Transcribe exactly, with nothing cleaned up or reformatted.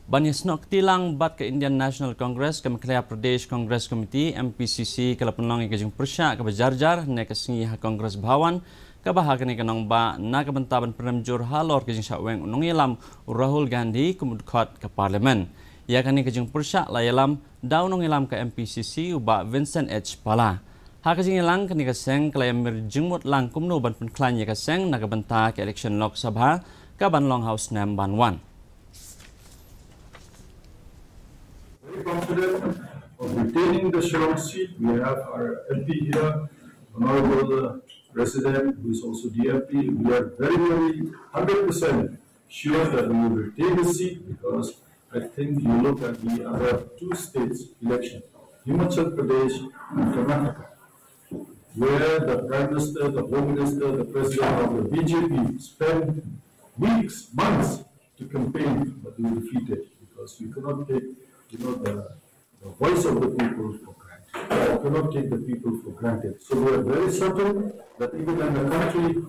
Ban ïasnoh kti lang bad ka Indian National Congress, ka Meghalaya Pradesh Congress Committee, M P C C, ka la pynlong ïa ka jingpyrshah kaba jarjar hynne ka sngi ha Congress Bhawan, kaba ha kane ka nongbah na ka bynta ban pynrem jur halor ka jingshah weng u nongïalam u Rahul Gandhi kum u dkhot ka Parliament. Ïa kane ka jingpyrshah la ïalam da u nongïalam ka M P C C, u Bah Vincent H Pala. Ha ka jingïalang, kane ka seng ka la ïamir jingmut lang kumno ban pynkhlaiñ ïa ka seng na ka bynta ka election Lok Sabha ka ban long ha u snem ban wan. Very confident of retaining the Shillong seat. We have our M P here, Honorable President, who is also D M P. We are very, very hundred percent sure that we will retain the seat, because I think you look at the other two states election, Himachal Pradesh and Karnataka, where the Prime Minister, the Home Minister, the President of the B J P spent weeks, months to campaign, but they were defeated because you cannot take, you know, the, the voice of the people for granted. You cannot take the people for granted. So we are very certain that even when the country